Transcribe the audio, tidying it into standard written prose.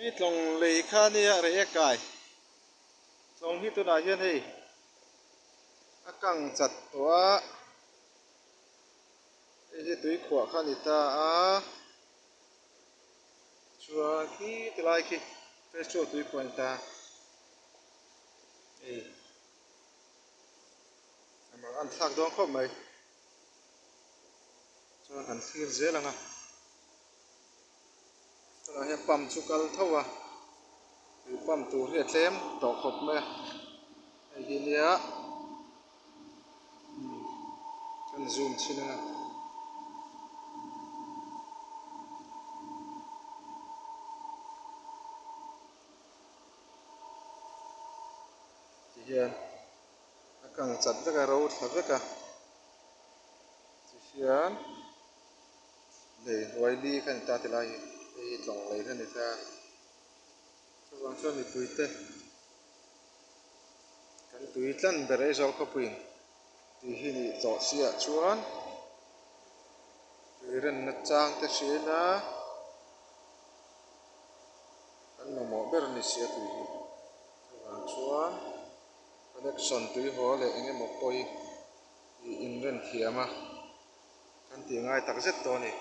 Hei tlawng lei kha nia rei e kai. Tlawng hi tunah hian hei a kang chat tawh a, hei hi tui khuah kha a ni ta a, chuan khi ti lai khi petrol tui khuah a ni ta hei a mang an thlak dawn khawp mai chuan kan thlir zel ang a. Tunah hian pump chu kal tho a tui pump tur hi a tlem tawh khawp mai a hei hi nia kan zoom chhin ang a. Tihian a kang chat vek a ro thla vek a tihian. Lei hnuai li kha a ni ta ti lai hi hei hi tlawng lei kha a ni ta chuvang chuan mipui te kan tui tlan ber Aizawl khawpuiin tui hi nih tawh chiah chuan tui renna chang te hriain a kan mamawh ber a ni si a tui hi chuvang chuan connection tui haw leh eng emaw pawi ih inren thiam a. Kan tih ngai tak zet tawh a ni.